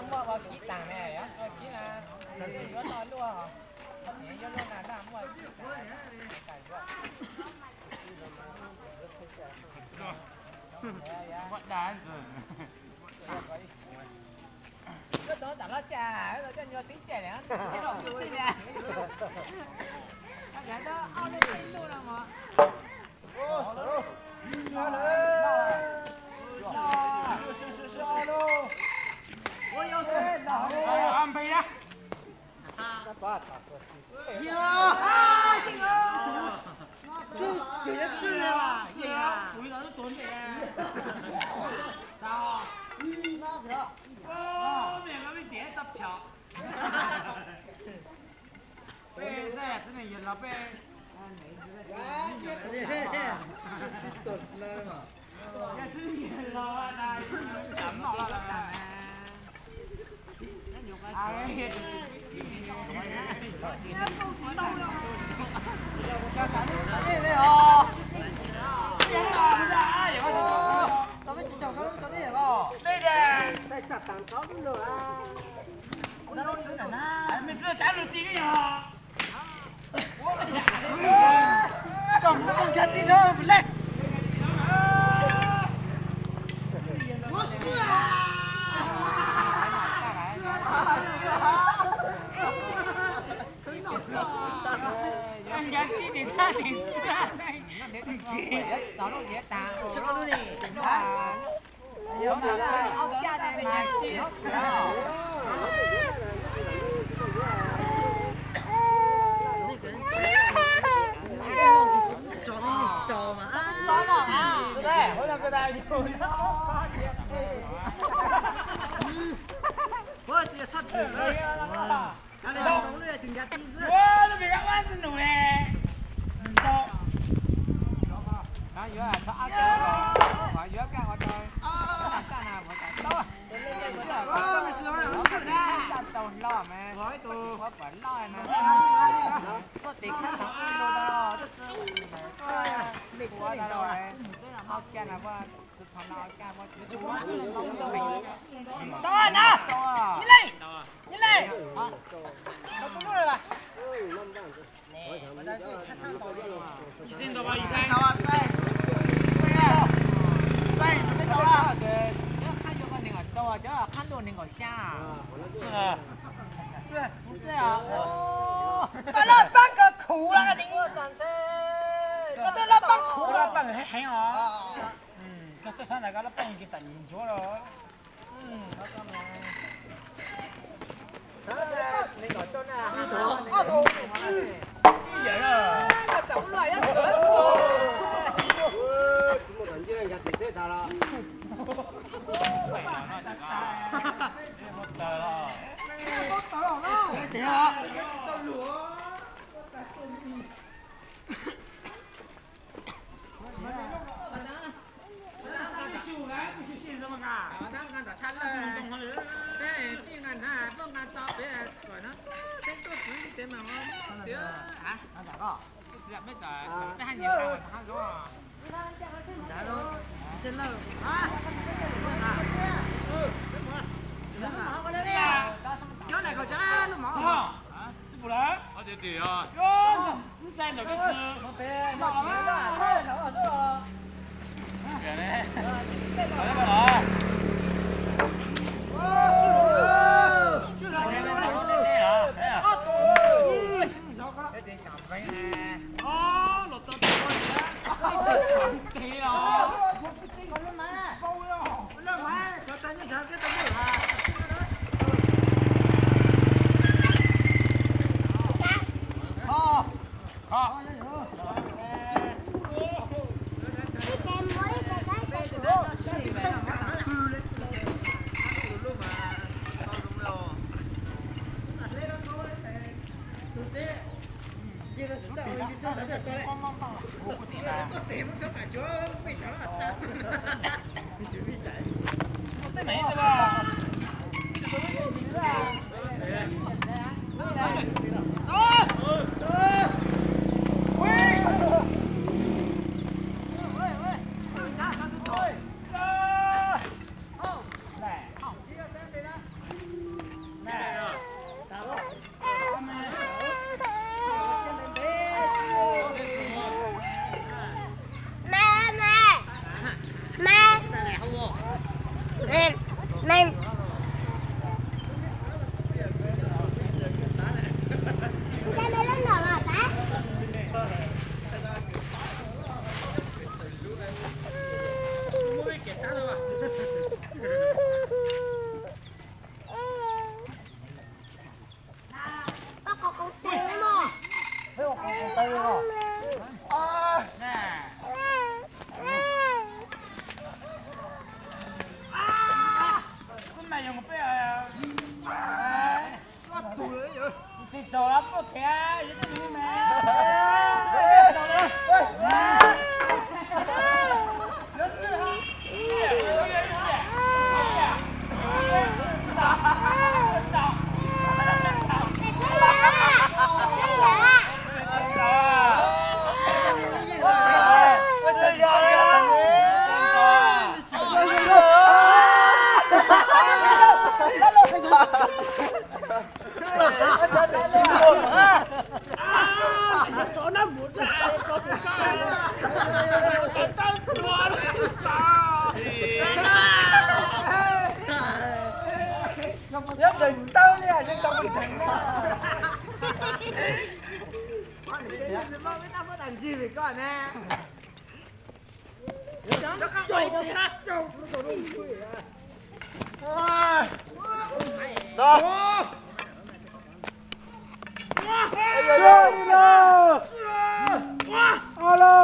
Muaj ua kib taag ne, ua kib na, yuav tau luaj, yuav luaj na, muaj kib taag. Koj tau tam loj caj, koj tau coj nyuag tib caj li, tib loj tib li. Ob lub tib lub no mog. Peb zaj xwb ne yog los peb, yog xwb yog los, Tau na, Nyi Lej, Nyi Lej, tau tus lub lawm. Qhab luaj nees nkaum xya. Koj loj pab kawg khuv los, koj twb loj pab khuv los. Koj txawj sab ntawd koj loj pab kiag tam ntsuab los. Alo,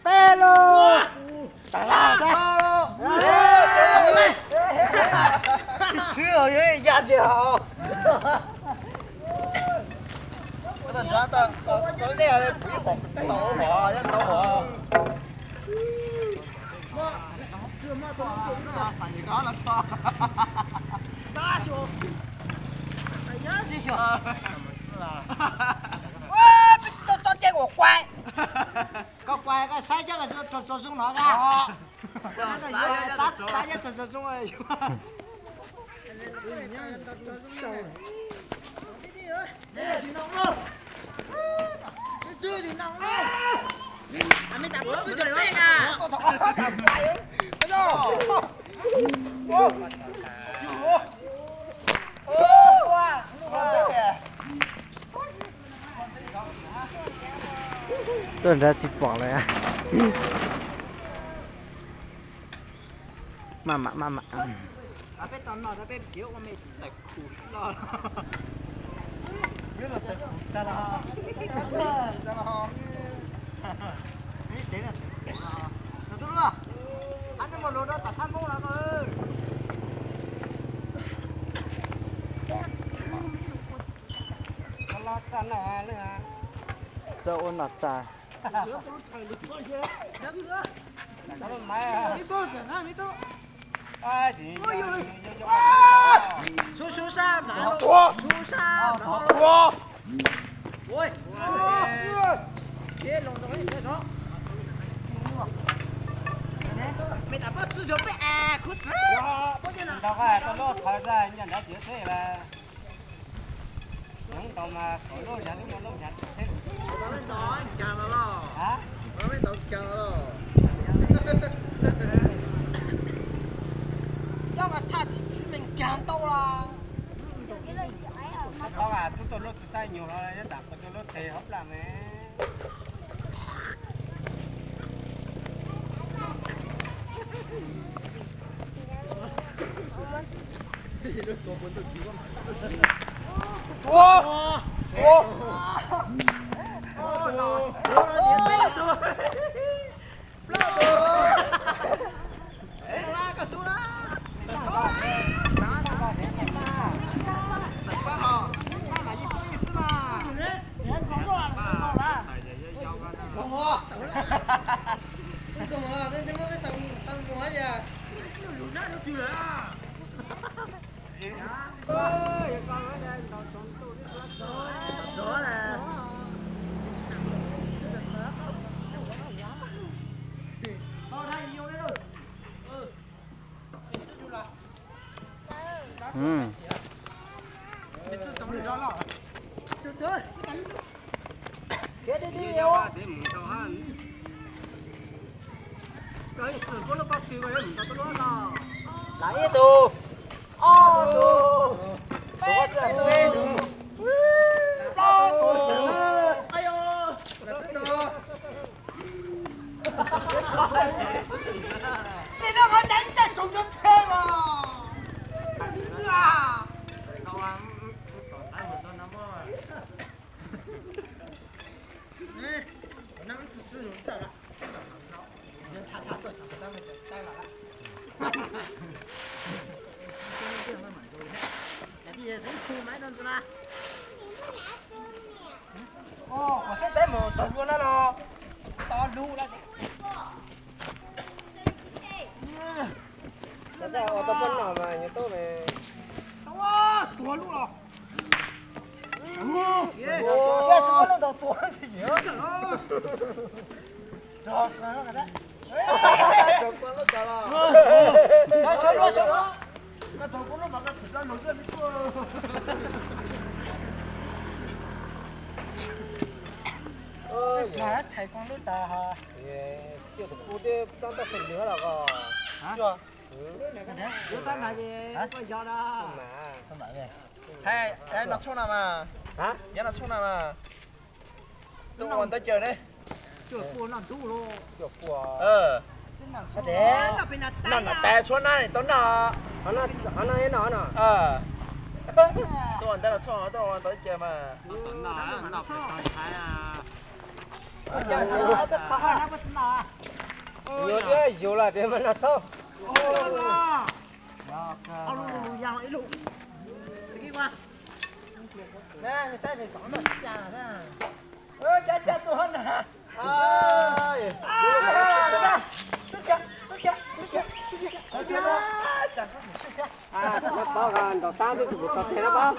peb lus. Tag los tag. Sib hawm yuav ya tiag. Tau nej kuv ib pom tau hov, nyob tau hov. Peb tsis tau txog tiaj uas kuaib. Koj kuaib koj saib seb tog txog zoo no. Tab tab yab tog txog zoo. Tuaj nrad tsis pom lawm. Maj mam maj mam. Peb tau no peb ua me tais khu loj. Yuav los tais khu tag los. Ib tev no tais khu los. Tus hlub, hab nej mus lug rau tom thaj Hmoob los no. Txawj ua nom tas. Sub sub sab, sub sab. Me tas pob txwj cov peb es khuv xim. Ntau koj lub thawv zaj nyob nrad txiav teb lawm. Nyob ntau mas kom lub nrad lub nrad teb. Nrad los, nrad los. Coj ka tshaj tsis tshwj me nkaag tau los. Tub tuaj lub tsis saib nyuag los nyob nram qhov twg lub teg hauv plag me. Lam ib tug, ob tug, plaub tug. Tej no qhov cai cai tsoom cov the mas. Kuv xav teb mus tog lua na no. Tog lua na. Tau poj nom mas nyob tau tuag lub los. Tsis muaj lub tau tuag tsis yog. Thais koog lub tas. Tus kuv twb plob taj xeem lwm los ko. Yuav tab mas es koj yog da. Hais, noj tshoob no mas. Nyob noj tshoob no mas. Tuaj ua ntawv caws ne. Cuaj puas noj ntub los. Cuaj puas. Noj tas tshuab nab tau noj. Qhov no noj no. Tuaj ua ntawv noj tshoob tuaj ua ntawv caws mas. Yuav twb yug los tias mas noj tau. Ntaus tab twb tus kuv tau tes na pab.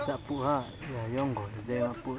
Xav pum ha, yog yuav nqus ze no pum.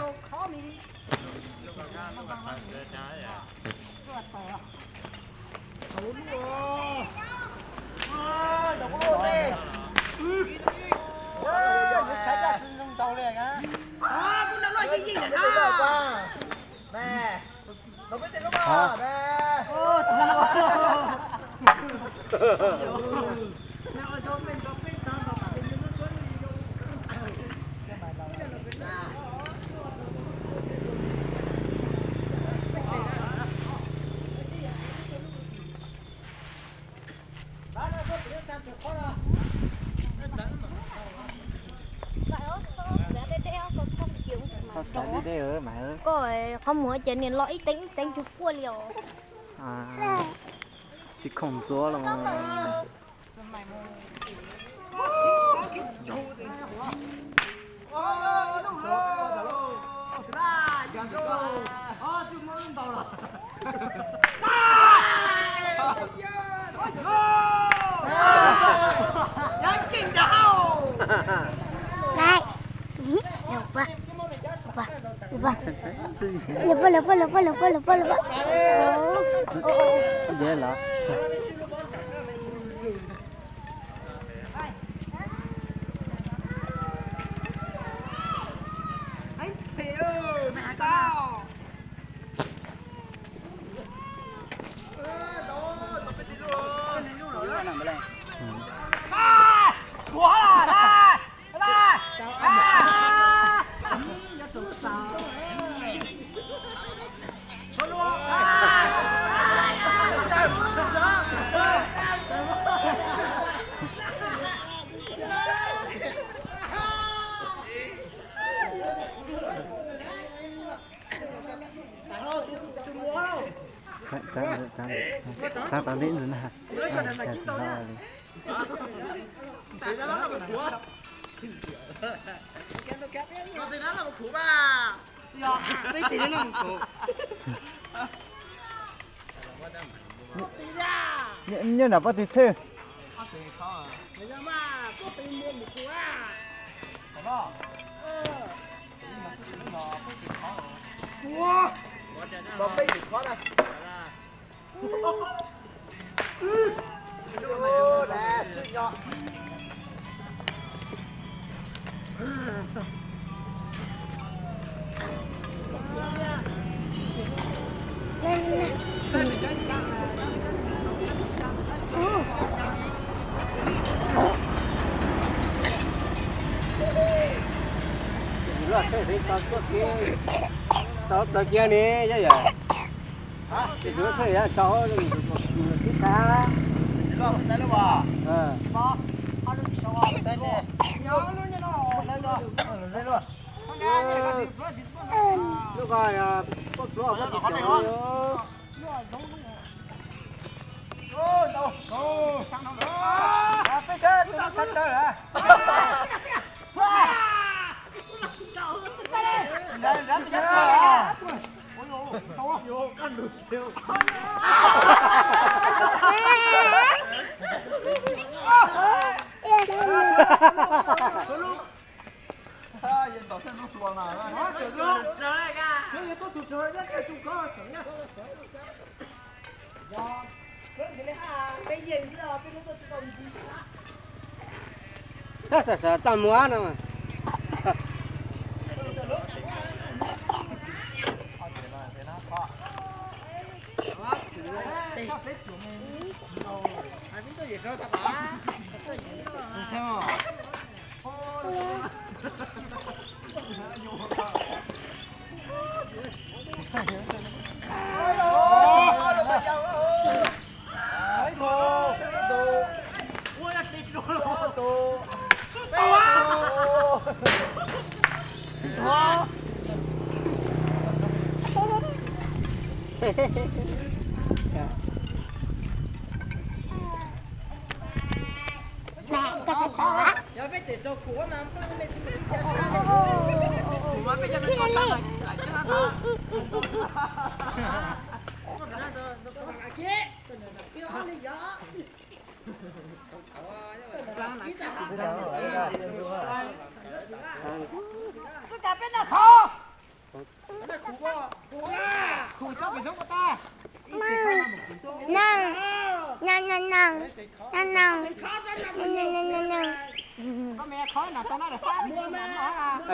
Koj qhov muag ces niag lo ib teev ib teev tsis quaj li os. Tsis khoom ntxuav los. Lawv poj, lawv poj, lawv poj, lawv poj, lawv poj, lawv poj, lawv poj. Ua los. Tag tag li ntawd na. Nyob nram pob tw thwj. Tau txoj kev, tau txoj kev ne, yog yam, tus tus thiaj yog tau tus tus tib tag. Lub ko pob tsuas pob tsuas. Sawv daws tau mus no.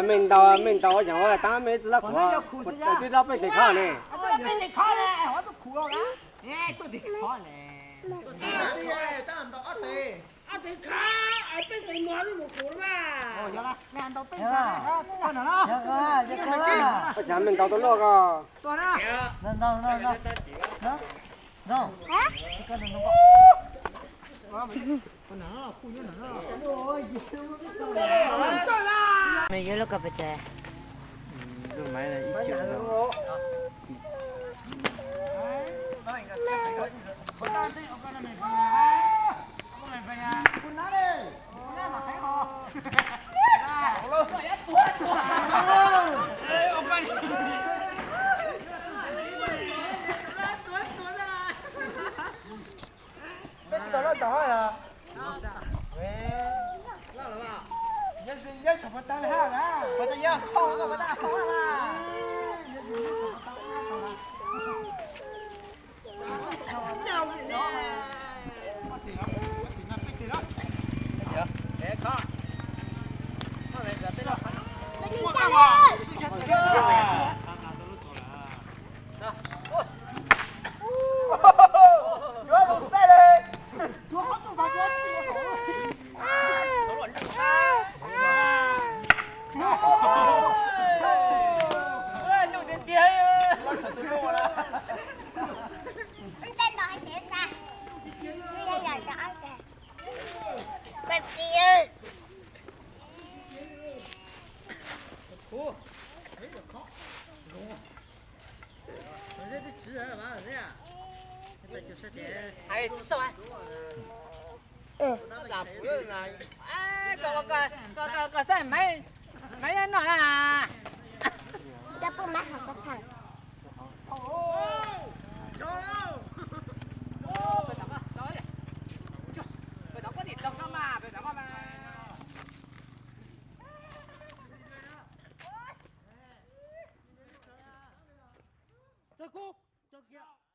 Mej ntaus, mej ntaus ua yog ua tab mej tsi lab khuav, tsi lab peb tes khov ne. Ua cas mej ntaus tau luaj ko. Mày vô lúc cà phê tè. Peb tsis tau loj tau hab yog? Yog, yog tsham puas tau li hab na. Puas tau yog, puas tau hab na. Koj xav maiv noj na. Txog kuv, txog kiag.